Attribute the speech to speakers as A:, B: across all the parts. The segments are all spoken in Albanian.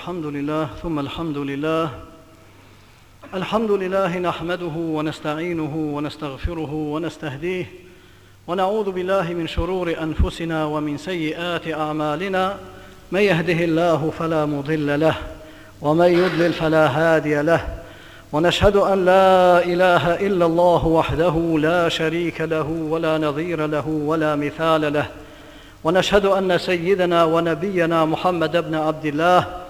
A: الحمد لله ثم الحمد لله الحمد لله نحمده ونستعينه ونستغفره ونستهديه ونعوذ بالله من شرور أنفسنا ومن سيئات أعمالنا من يهده الله فلا مضل له ومن يضلل فلا هادي له ونشهد أن لا إله إلا الله وحده لا شريك له ولا نظير له ولا مثال له ونشهد أن سيدنا ونبينا محمد بن عبد الله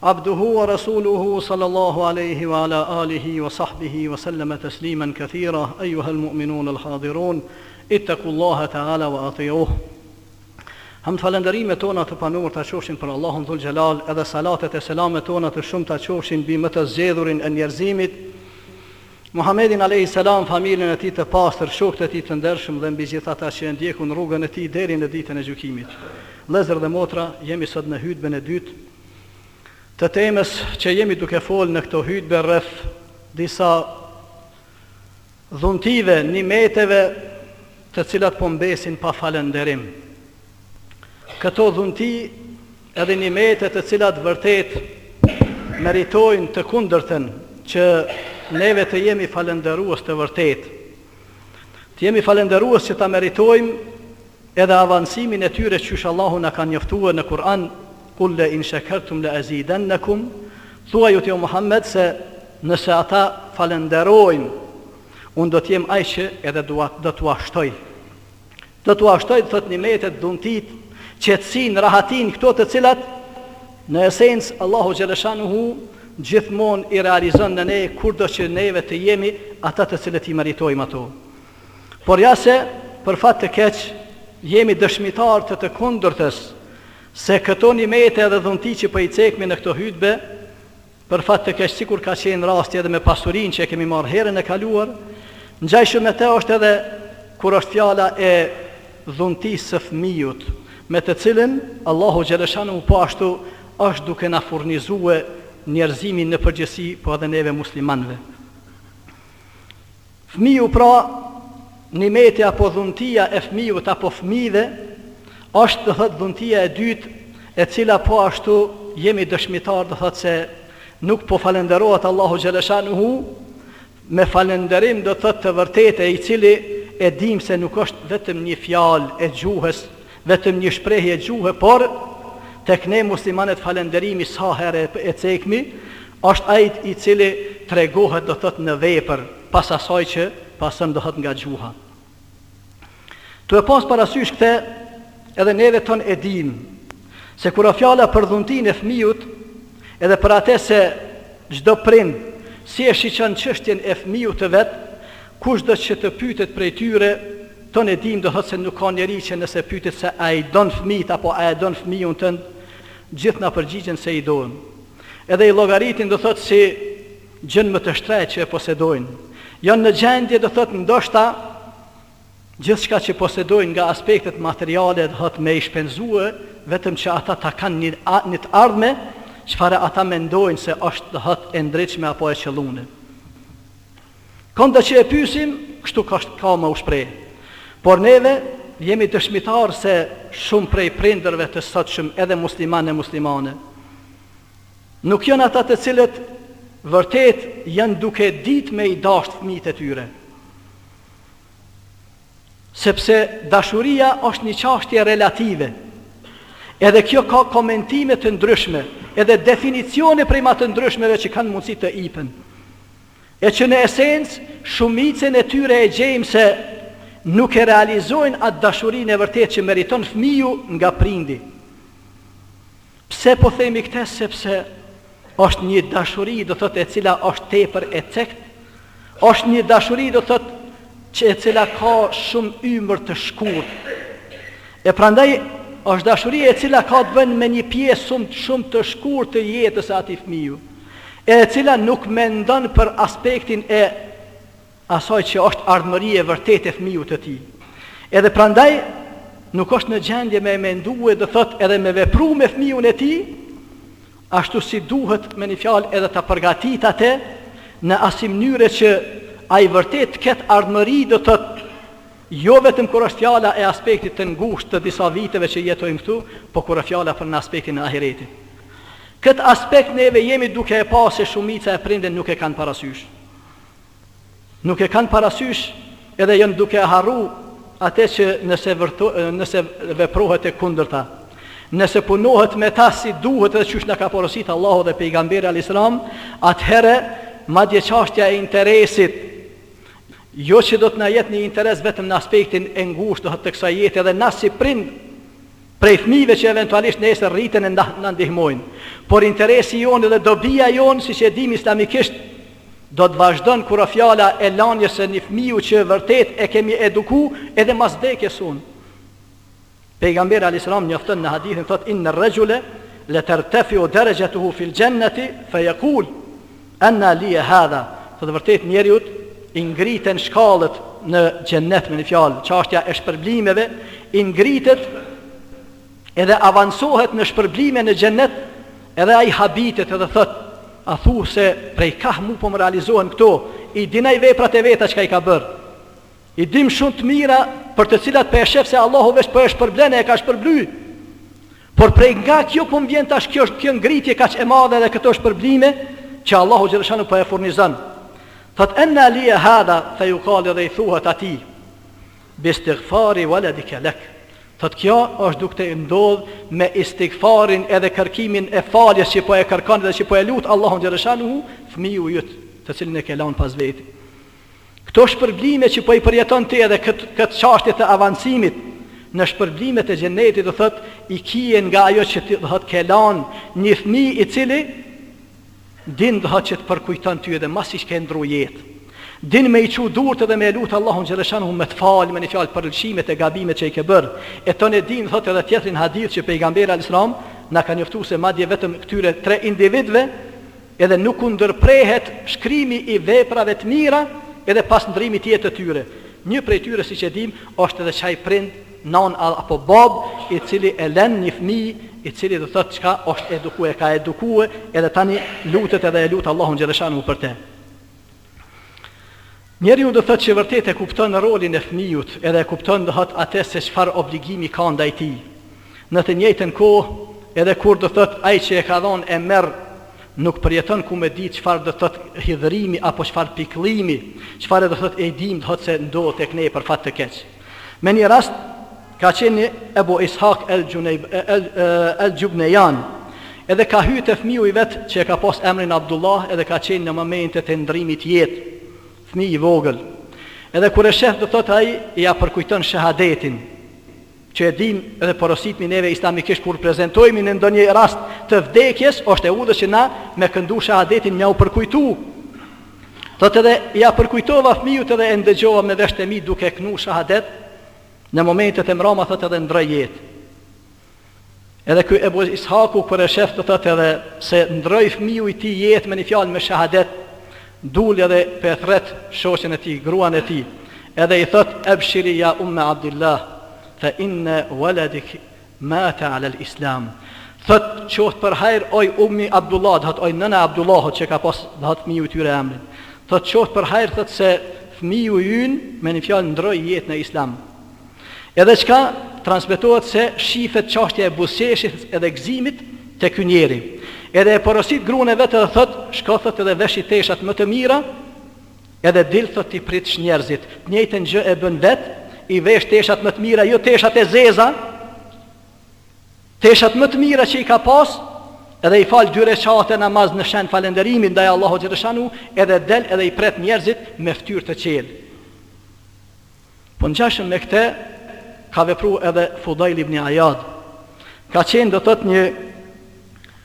A: عبده ورسوله صلى الله عليه وعلى آله وصحبه وسلم تسليما كثيرا أيها المؤمنون الحاضرون اتقوا الله تعالى وأطيعوه Hamd falënderimet tona të panumërta qofshin për Allahun Dhul Xhelal edhe salatet e selamet tona të shumta qofshin mbi më të zgjedhurin e njerëzimit, Muhammedin alejhi selam, familjen e tij të pastër, shokët e tij të ndershëm dhe mbi gjithë ata që e ndjekun rrugën e tij deri në ditën e gjykimit. Vëllezër dhe motra, jemi sot në hytben e dytë të temës që jemi duke folë në këto hytbe rreth disa dhuntive, nimeteve të cilat po mbesin pa falënderim. Këto dhunti edhe nimete të cilat vërtet meritojnë të kundërtën që neve të jemi falënderues të vërtetë. Të jemi falënderues që ta meritojmë edhe avancimin e tyre qysh Allahu na ka njoftuar në Kur'an, Kul le in shekertum le azidennekum, thuaju ti o Muhammed se nëse ata falënderojnë, unë do të jem ai që edhe do t'ua shtoj. Do t'ua shtoj, thotë nimetet, dhuntitë, qetësinë, rahatinë, këto të cilat në esencë Allahu xheleshanuhu gjithmonë i realizon në ne kurdo që neve të jemi ata të cilët i meritojmë ato. Por ja se për fat të keq jemi dëshmitarë të të kundërtës se këto nimete edhe dhunti që po i cekmi në këto hytbe Për fat të keq sikur ka qenë rasti edhe me pasurinë që e kemi marrë herën e kaluar, ngjajshëm me të është edhe kur është fjala e dhuntisë së fëmijut, me të cilën Allahu xheleshanuhu po ashtu është duke na furnizue njerëzimin në përgjithësi, po edhe neve muslimanëve. Fëmiu pra, nimeti apo dhuntia e fëmiut apo fëmijëve është do thotë dhuntia e dytë e cila po ashtu jemi dëshmitar do thotë se nuk po falënderohet Allahu xheleshanuhu me falënderim do thotë të vërtetë e i cili e dim se nuk është vetëm një fjalë e gjuhës, vetëm një shprehje gjuhe, por tek ne muslimanët falënderimi sa herë e cekmi, Është ai i cili tregohet do thotë në vepër pas asaj që pason do thotë nga gjuha. Tu e pas parasysh këtë edhe neve tonë e dimë se kur o fjala për dhuntinë e fëmijut edhe për atë se çdo prind si e shiqon çështjen e fëmijut të vet, kushdo që të pyetet prej tyre, tonë e dimë do thotë se nuk ka njeri që nëse pyetet se a i don fëmijët apo a e don fëmijun tënd, gjithë na përgjigjen se i dojnë. Edhe i llogaritin do thotë si gjënë më të shtrenjtë që e posedojnë. Janë në gjendje do thotë ndoshta gjithçka që posedojnë nga aspektet materiale do thotë me i shpenzue vetëm që ata ta kanë një, një të ardhme çfarë ata mendojnë se është do thotë e ndritshme apo e qëllune. Këndo që e pysim, kështu ka, ka me u shpreh. Por neve jemi dëshmitarë se shumë prej prindërve të sotshëm edhe muslimanë e muslimane, nuk janë ata të cilët vërtet janë duke ditë me i dashtë fëmijët e tyre. Sepse dashuria është një çashtje relative. Edhe kjo ka komentime të ndryshme, edhe definicione prej ma të ndryshmeve që kanë mundësi të ipen. E që në esencë shumicën e tyre e gjejmë se nuk e realizojnë atë dashurinë e vërtetë që meriton fëmiu nga prindi. Pse po themi këtë sepse është një dashuri do thotë e cila është tepër e cektë, është një dashuri do thotë që e cila ka shumë ymër të shkurt. E prandaj është dashuri e cila ka të bëjë me një pjesë shumë shumë të shkurt të jetës së atij fëmiu. E cila nuk mendon për aspektin e asaj që është ardhmëri e vërtetë e fëmijut të tij. Edhe prandaj nuk është në gjendje me mendue, do thotë edhe me vepru me fëmijun e tij, ashtu si duhet me një fjalë edhe ta përgatit atë në asi mënyre që ai vërtet të ketë ardhmëri do thotë. jo vetëm kur është fjala e aspektit të ngushtë të disa viteve që jetojmë këtu, po kur është fjala për në aspektin e ahiretit. Këtë aspekt neve jemi duke e pa se shumica e prindve nuk e kanë parasysh. Nuk e kanë parasysh edhe janë duke e harru atë që nëse vërto, nëse veprohet e kundërta, nëse punohet me ta si duhet dhe qysh na ka porosit Allahu dhe pejgamberi alayhis salam, atëherë madje çashtja e interesit jo që do të na jetë një interes vetëm në aspektin e ngushtë do të kësaj jete edhe na si prind prej fëmijëve që eventualisht nesër rriten e na ndihmojnë. Por interesi jonë dhe dobia jonë, siç e dimë islamikisht, do të vazhdon kur është fjala e lanjes së një fëmiu që vërtet e kemi eduku edhe mas vdekjes sonë. Pejgamberi alayhis salam njofton në hadithin thotë inna ar-rajula la tartafi'u darajatuhu fil jannati fa yaqul anna li hadha. Thotë vërtet njeriut i ngriten shkallët në xhennet me një fjalë, çashtja e shpërblimeve i ngritet edhe avancohet në shpërblime në xhennet, edhe ai habitet edhe thot, a thu se prej kah mu po më realizohen këto, i din ai veprat e veta çka i ka bërë. I dim shumë të mira për të cilat po e shef se Allahu veç po e shpërblen e e ka shpërbly. Por prej nga kjo po më vjen tash kjo kjo ngritje kaq e madhe dhe këto shpërblime që Allahu xheleshanu po e furnizon. Thot enna li hadha fa yuqal dhe i thuhet atij bi istighfari waladika lak. Thotë kjo është duke të ndodh me istigfarin edhe kërkimin e faljes që po e kërkon dhe që po e lut Allahun xheleshanuhu fëmiu yt, të cilin e ke lanë pas veti. Këto shpërblime që po i përjeton ti edhe këtë këtë çashtje të avancimit në shpërblimet e xhenetit do thotë i kije nga ajo që ti do thotë ke lanë një fëmijë i cili Din do thotë që të përkujton ty edhe masi që ke ndrru jetë. Din me i çu durt edhe me e lut Allahun xheleshanuhu me të fal me një fjalë për lëshimet e gabimet që i ke bërë. E tonë e dimë thotë edhe tjetrin hadith që pejgamberi alayhis salam na ka njoftu se madje vetëm këtyre tre individëve edhe nuk u ndërprehet shkrimi i veprave të mira edhe pas ndrimit jetë të tyre. Një prej tyre siç e dimë është edhe qaj prind Nanë apo babë i cili e len një fëmijë i cili do thotë çka është eduku e ka edukue edhe tani lutet edhe e lut Allahun xheleshanuhu për te. Njeriu do thotë që vërtet e kupton rolin e fëmijut edhe e kupton do thotë atë se çfarë obligimi ka ndaj tij. Në të njëjtën kohë edhe kur do thotë ai që e ka dhënë e merr nuk përjeton ku me ditë çfarë do thotë hidhërimi apo çfarë pikëllimi, çfarë do thotë e dimë do thotë se ndodh tek ne për fat të keq. Me një rast ka qenë një Ebu Ishak el Xhunejb el el Xhubnejan, edhe ka hy te fëmiu i vet që e ka pas emrin Abdullah edhe ka qenë në momentet e ndrimit jetë, fëmijë i vogël. Edhe kur e sheh do thotë ai ia përkujton shehadetin, që e dimë edhe porositmi neve islamikisht kur prezentojmi në ndonjë rast të vdekjes, është e udhës që na me këndu shehadetin me jau përkujtu. Thotë edhe ia përkujtova fëmijut edhe e ndëgjova me veshët e mi duke knu shahadet, në momentet e mrama thotë edhe ndroi jetë. Edhe ky Ebu Ishaku kur e shef do thotë edhe se ndroi fëmiu i tij jetë me një fjalë me shahadet, dul edhe pe thret shoqen e tij, gruan e tij, edhe i thotë ebshiri ja umme Abdillah, fe inne waladik Mate alel islam. Thot qoftë për hajr oj ummi Abdullah, do thot oj nëna e Abdullahut që ka pas do thot fëmiu i tyre emrin. Thot qoftë për hajr thot se fëmiu ynë me një fjalë ndroi jetë në islam. Edhe çka transmetohet se shifet çashtja e buzëqeshjes edhe gëzimit te ky njeri. Edhe e porosit gruan e vet edhe thot, shko thot edhe veshi teshat më të mira, Edhe dil thot t'i pritsh njerëzit, të njëjtën gjë e bën vet, i vesh teshat më të mira, jo teshat e zeza, teshat më të mira që i ka pas, edhe i fal dy reqate namaz në shenjë falënderimi ndaj Allahut xheleshanuhu, edhe del edhe i pret njerëzit me fytyrë të qelë. Po ngjashëm me këtë ka vepru edhe Fudajl ibn Ajad. Ka qenë do thot një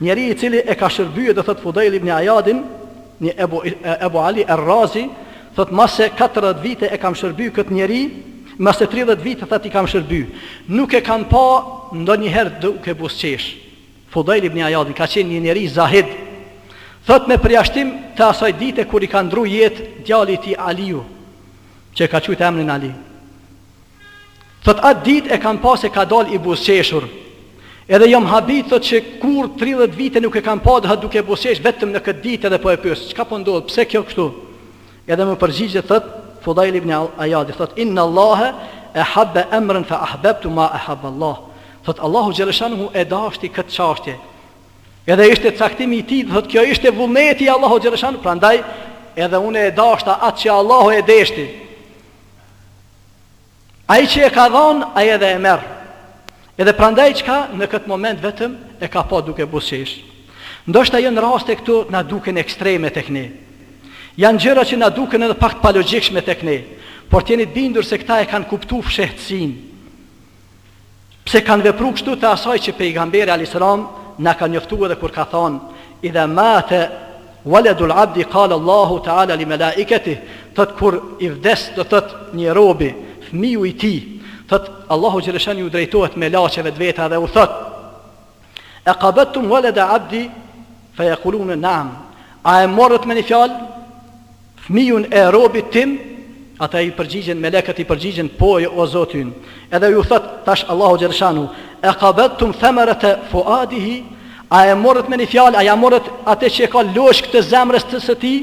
A: njeri i cili e ka shërbye do thot Fudajl ibn Ajadin, një Ebu, Ebu Ali Er-Razi, thot mase 40 vite e kam shërby këtë njeri, mase 30 vite thot i kam shërby. Nuk e kam pa ndonjëherë duke buzëqesh. Fudajl ibn Ajadin ka qenë një njeri zahid. Thot me përjashtim të asaj dite kur i ka ndru jetë djali i tij Aliu. Që e ka qujt emrin Ali. Thot atë ditë e kam pa se ka dal i buzëqeshur. Edhe jam habit thot që kur 30 vite nuk e kam pa do duke buzëqesh vetëm në këtë ditë edhe po e pyes, çka po ndodh, pse kjo kështu? Edhe më përgjigjet thot Fudajl ibn Ajadi thot inna Allahe. Ehabbe emren fe ahbebtu ma ehabbe Allah. Thot Allahu xheleshanuhu e dashti këtë çashtje. Edhe ishte caktimi i tij, thot kjo ishte vullneti i Allahu xheleshanuhu, prandaj edhe unë e dashta atë që Allahu e deshti. Ai që e ka dhanë, ai edhe e merr. Edhe prandaj çka në këtë moment vetëm e ka pa duke buzëqesh. Ndoshta janë raste këto na duken ekstreme tek ne. Janë gjëra që na duken edhe pak të palogjikshme tek ne, por të jeni të bindur se këta e kanë kuptu fshehtësinë. Pse kanë vepru kështu të asaj që Pejgamberi alejhi selam na ka njoftu edhe kur ka thanë, Idha mate waledul abdi kale Allahu teala li melaiketih, thotë kur i vdes do thotë një robi, fëmiu i tij, thotë Allahu xheleshanuhu ju drejtohet melaqeve të veta dhe u thotë, E qabadtum waleda abdi fe jekulune naam, a e morët me një fjalë Fëmijun e robit tim, ata i përgjigjen, melekët i përgjigjen, po o Zoti ynë. Edhe ju thot tash Allahu xheleshanuhu, e qabadtum thamarata fuadihi, a e morët me një fjalë, a ja morët atë që e ka loçkë të zemrës të së tij?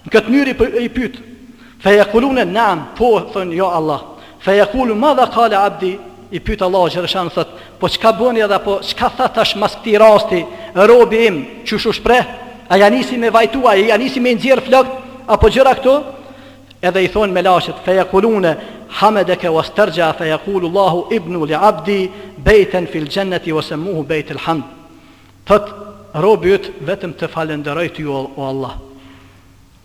A: Në këtë mënyrë i, i pyet. Fe jekulune naam, po thonë jo Allah. Fe jekulu madha kale abdi, i pyet Allahu xheleshanuhu thot, po çka bëni edhe po çka tha tash mas këtij rasti robi im, qysh u shpreh? A ja nisi me vajtu, a ja nisi me nxjerr flokët apo gjëra këto? Edhe i thonë melaqet, fe jekulune hamedeke wasterxha fe jekulu Allahu ibnu li abdi bejten fil xhenneti wa semmuhu bejt el hamd. Thot robi yt vetëm të falënderoi ty o, o Allah.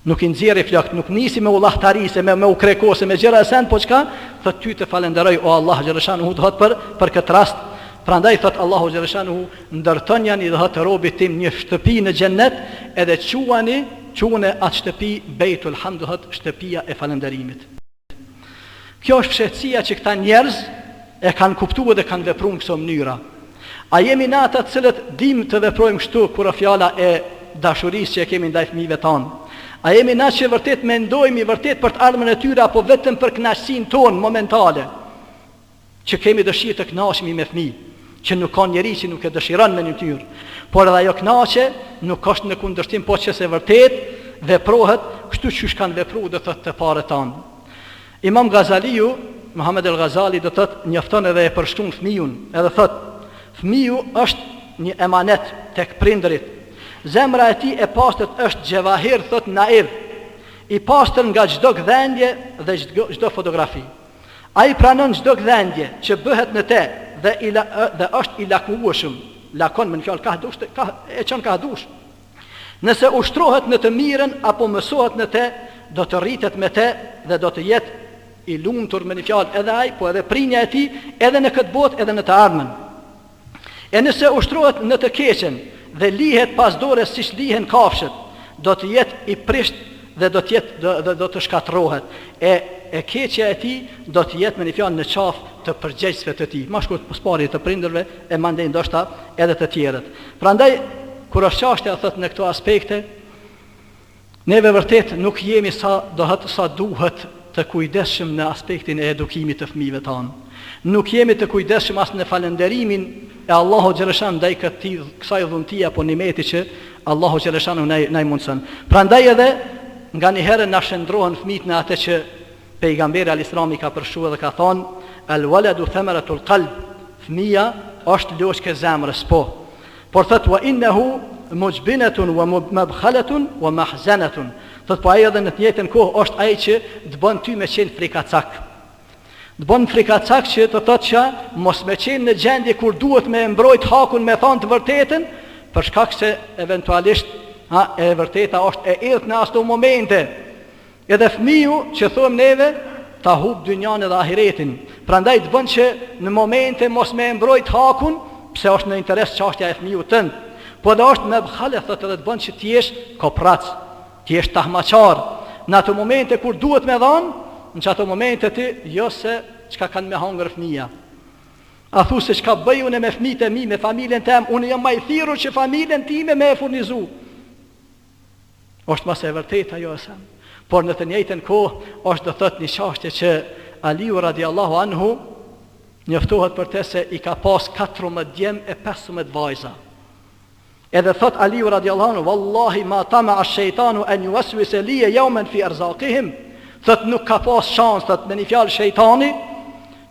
A: Nuk i nxjerri flokët, nuk nisi me u llahtarisë, me me u krekosë, me gjëra e sen, po çka? Thot ty të falënderoj o Allah xheleshanuhu do thot për për këtë rast. Prandaj thot Allahu xheleshanuhu ndërtonjani do thot robit tim një shtëpi në xhennet, edhe quani quane atë shtëpi Bejtul Hamd do thot shtëpia e falënderimit. Kjo është fshehtësia që këta njerëz e kanë kuptu edhe kanë vepru në këso mënyra. A jemi na ata të cilët dimë të veprojmë kështu kur o fjala e dashurisë që e kemi ndaj fëmijëve tanë? A jemi na që vërtet mendojmë vërtet për të ardhmen e tyre apo vetëm për kënaqësinë tonë momentale? Që kemi dëshirë të kënaqemi me fëmijë, që nuk ka njeri që nuk e dëshiron me një mënyrë, por edhe ajo kënaqje nuk është në kundërshtim po që se vërtet veprohet kështu qysh kanë vepru do thotë të parët tanë. Imam Gazaliu, Muhammed El Gazali do thotë njofton edhe e përshkruan fëmijun, edhe thotë, fëmiu është një emanet tek prindërit. Zemra e tij e pastërt është xhevahir thotë naiv, i pastër nga çdo gdhendje dhe çdo fotografi. Ai pranon çdo gdhendje që bëhet në te dhe i dhe është i lakueshëm, lakon me një fjalë kah dush, kah e çon kah dush. Nëse ushtrohet në të mirën apo mësohet në te, do të rritet me te dhe do të jetë i lumtur me një fjalë edhe ai, po edhe prinja e tij, edhe në këtë botë edhe në të ardhmen. E nëse ushtrohet në të keqen dhe lihet pas dore siç lihen kafshët, do të jetë i prisht dhe do të jetë dhe, dhe do të shkatërrohet. E e keqja e tij do të jetë me një fjalë në qafë të përgjegjësve të tij, më shkurt së pari të prindërve e mandej ndoshta edhe të tjerët. Prandaj kur është çështja thotë në këto aspekte, Neve vërtet nuk jemi sa do thotë sa duhet të kujdesshëm në aspektin e edukimit të fëmijëve tanë. Nuk jemi të kujdesshëm as në falënderimin e Allahut xheleshan ndaj këtij kësaj dhuntie apo nimeti që Allahu xheleshanuhu na na i mundëson. Prandaj edhe nganjëherë na shndërrohen fëmijët në atë që Pejgamberi alejhi selam i ka përshkruar dhe ka thënë El waladu thamaratul qalb, fëmija është loçkë e zemrës, po. Por thotë wa innehu muxhbinetun wa mabkhaletun wa mahzanatun. Thotë po ai edhe në të njëjtën kohë është ai që të bën ty me qenë frikacak. Të bën frikacak që të thotë që mos me qenë në gjendje kur duhet me e mbrojt hakun me thanë të vërtetën, për shkak se eventualisht ha, e vërteta është e idhtë në ato momente. Edhe fëmiu që thojmë neve ta hup dynjanë edhe ahiretin. Prandaj të bën që në momente mos me e mbrojt hakun, pse është në interes çashtja e fëmiut tënd. Po edhe është mebhale thotë edhe të bën që të jesh koprrac, të jesh tahmaqar. Në ato momente kur duhet me dhanë, në qato momente ti jo se çka kanë me hangër fëmija. A thu se çka bëj unë me fëmijët e mi, me familjen tem, unë jam ma i thirrur që familjen time me e furnizu. Është mase e vërtetë ajo e sen. Por në të njëjtën kohë është do thotë një çashtje që Aliu radiallahu anhu njoftohet për te se i ka pas 14 djem e 15 vajza. Edhe thot Aliu radiallahu anhu, Wallahi ma tama ash-shejtanu en jueswise lije jaumen fi erzakihim. Thot nuk ka pas shans, thot me një fjalë shejtani,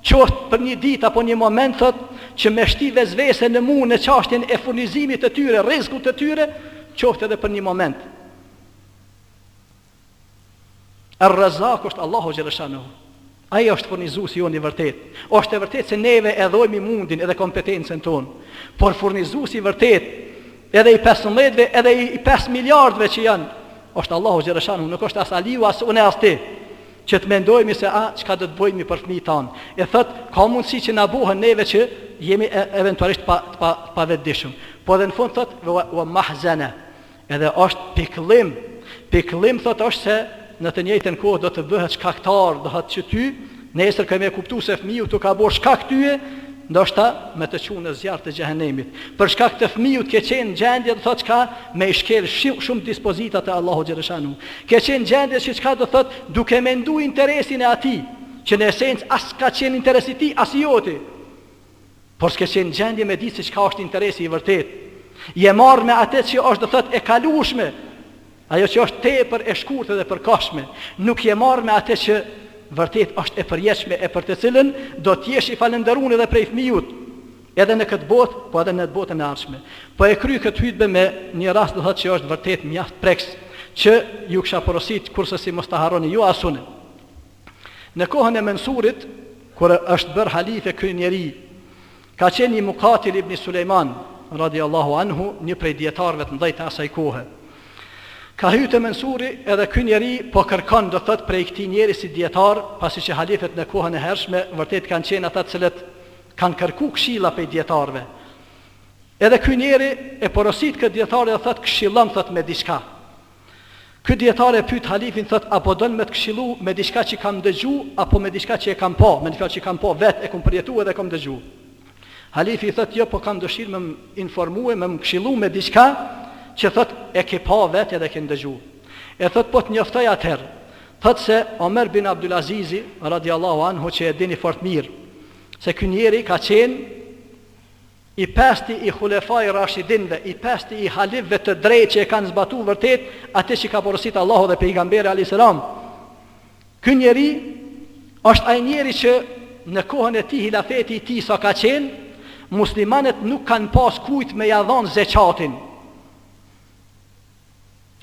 A: qoftë për një ditë apo një moment, thot që me shti vesvese në mu në çashtjen e furnizimit të tyre, rrizkut të tyre, qoftë edhe për një moment. Er-Rezak është Allahu xheleshanuhu. Ai është furnizuesi jonë i vërtetë. Është e vërtetë se neve e dhojmi mundin edhe kompetencën tonë. Por furnizuesi i vërtetë, edhe i 15-ve, edhe i 5 miliardëve që janë, është Allahu xheleshanuhu, nuk është as Aliu, as unë as ti që të mendojmë se a çka do të bëjmë për fëmijët tanë. E thot, ka mundësi që na bohen neve që jemi e, eventualisht pa pa pa vetëdijshëm. Po edhe në fund thot wa, wa mahzana. Edhe është pikëllim, pikëllim thotë është se në të njëjtën kohë do të bëhet shkaktar, do thotë që ty nesër ke me kuptu se fëmiu t'u ka bo shkak ty, ndoshta me të çu në zjarr të xhehenemit. Për shkak të fëmiut ke qenë në gjendje do thotë çka me i shkel shumë dispozita të Allahut xheleshanuhu. Ke qenë në gjendje që çka do thotë duke mendu interesin e atij, që në esencë as ka qenë interesi i tij, as i joti. Por s'ke qenë në gjendje me ditë se çka është interesi i vërtetë. Je marrë me atë që është do thotë e kalueshme, ajo që është tepër e shkurtër dhe përkohshme. Nuk je marrë me atë që vërtet është e përjetshme e për të cilën do të jesh i falënderuar edhe prej fëmijut, edhe në këtë botë, po edhe në botën e ardhshme. Po e kryj këtë hutbe me një rast do thotë që është vërtet mjaft prekës, që ju kisha porosit kurrsesi mos ta harroni ju as unë. Në kohën e Mensurit, kur është bërë halife ky njeri, ka qenë një Mukatil ibn Sulejman, radiallahu anhu, një prej dijetarëve të mëdhenj të asaj kohe. Ka hyrë te Mensuri edhe ky njeri po kërkon, do thotë, prej këtij njeri si dijetar, pasi që halifet në kohën e hershme vërtet kanë qenë ata të cilët kanë kërku këshilla prej dijetarëve. Edhe ky njeri e porosit këtë dijetar dhe thotë këshillom thotë me diçka. Ky dijetar e pyet halifin thotë a po don me të këshillu me diçka që kam dëgju apo me diçka që e kam pa, me diçka që kam pa vet e kam përjetu edhe e kam dëgju. Halifi i thotë jo po kam dëshirë me më informue, me më këshillu me diçka që thotë e ke pa vet edhe e ke ndëgju. E thotë po të njoftoj atëherë. Thotë se Omer bin Abdulazizi radiallahu anhu që e dini fort mirë se ky njeri ka qenë I pesti i Hulefai Rashidinëve, i pesti i halifëve të drejtë që e kanë zbatu vërtet atë që ka porositë Allahu dhe Pejgamberi alejhi selam. Ky njeri është ai njeri që në kohën e tij hilafeti i tij sa ka qenë, muslimanët nuk kanë pas kujt me ja dhanë zeqatin.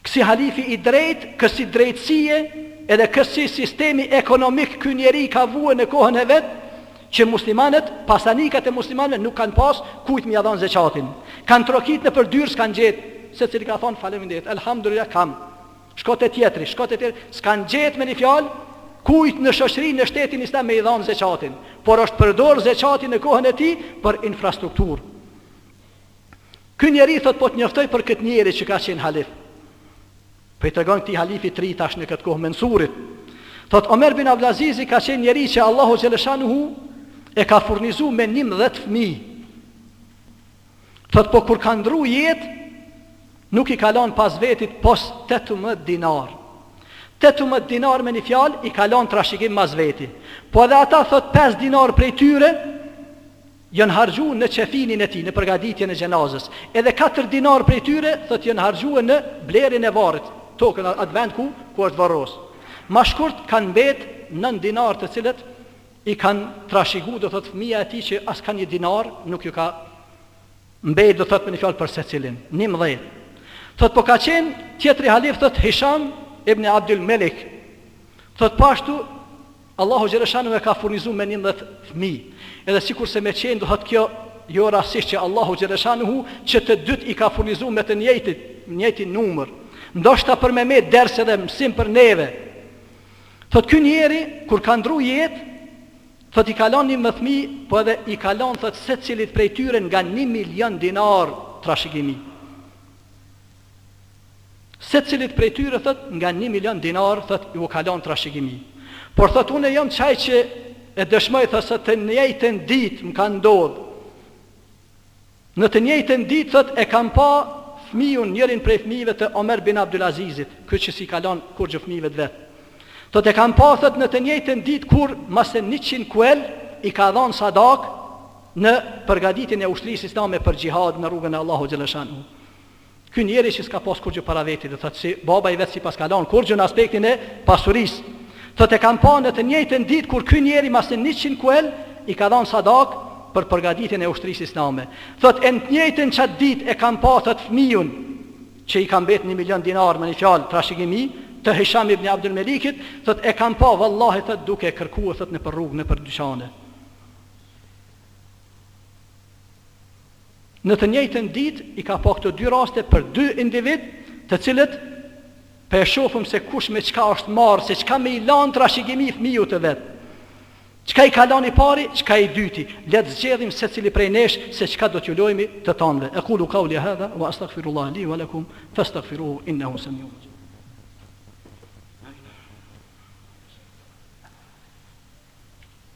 A: Kësi halifi i drejtë, kësi drejtësie edhe kësi sistemi ekonomik ky njeri ka vue në kohën e vet, që muslimanët, pasanikat e muslimanëve nuk kanë pas kujt me ja dhanë zeqatin. Kanë trokit nëpër dyrë s'kanë gjetë, secili ka thonë faleminderit, elhamdulillah kam. Shko te tjetri, shko te tjetri, s'kanë gjetë me një fjalë kujt në shoqëri në shtetin islam me i dhanë zeqatin. Por është përdorë zeqati në kohën e tij për infrastrukturë. Ky njeri thotë po të njoftoj për këtë njeri që ka qenë halif. Po i tregon këtij halifi të ri tash në këtë kohë Mensurit. Thotë Omer bin Abdulazizi ka qenë njeri që Allahu xheleshanuhu e ka furnizu me 11 fëmijë. Thotë po kur ka ndru jetë nuk i ka lënë pas vetit pos 18 dinar. 18 dinar me një fjalë i ka lënë trashëgim mas veti. Po edhe ata thotë 5 dinar prej tyre Janë harxhu në qefinin e tij, në përgatitjen e xhenazës. Edhe katër dinarë prej tyre, thotë, janë harxhue në blerjen e varrit, tokën, atë vend ku ku është varros. Ma shkurt kanë mbet nëntë dinarë të cilët i kanë trashigu, do thotë, fëmija e tij që as ka një dinar nuk ju ka mbet, do thotë me një fjalë për secilin. 11. Thotë po ka qenë tjetri halif thotë Hisham ibn Abdul Melik. Thotë po ashtu Allahu xheleshanuhu e ka furnizu me 11 fëmijë. Edhe sikurse me qenë do thotë kjo jo rastësisht që Allahu xheleshanuhu që të dytë i ka furnizu me të njëjtit, njëjtin numër. Ndoshta për me met ders edhe mësim për neve. Thotë ky njeri kur ka ndru jetë, thotë i ka lënë 11 fëmijë, po edhe i ka lënë thotë secilit prej tyre nga 1 milion dinar trashëgimi. Secilit prej tyre thot nga një milion dinar thot ju ka lënë trashëgimi. Por thot unë jam qaj që e dëshmoj thot se të njëjtën ditë më ka ndodh. Në të njëjtën ditë thot e kam pa fëmijën njërin prej fëmijëve të Omer bin Abdulazizit, ky që s'i ka lënë kurrgjë fëmijëve të vet. Thot e kam pa thot në të njëjtën ditë kur mase 100 kuel i ka dhënë sadak në përgatitjen e ushtrisë islame për xhihad në rrugën e Allahut xheleshanuhu. Ky njeri që s'ka pas kurgjë para veti, do thotë si baba i vet s'i paska lanë kurgjë në aspektin e pasurisë. Thotë e kam pa në të njëjtën ditë kur ky njeri mas 100 kuel i ka dhanë sadak për përgatitjen e ushtrisë islame. Thotë e në të njëjtën qatë ditë e kam pa thotë fëmijun që i ka mbet një milion dinar me një fjalë trashëgimi të Hisham ibn Abdul Melikit, thotë e kam pa vallahi thotë duke kërkue thotë nëpër rrugë nëpër dyqane. Në të njëjtën ditë i ka pa këto dy raste për dy individ, të cilët po e shohim se kush me çka është marrë, se çka me i lanë trashëgimi fëmijut të vet. Çka i ka lanë i pari, çka i dyti. Le të zgjedhim secili prej nesh se çka do t'ju lojmë të tanëve. Ekulu kauli hadha wa astaghfirullah li wa lakum fastaghfiruhu innahu samiun.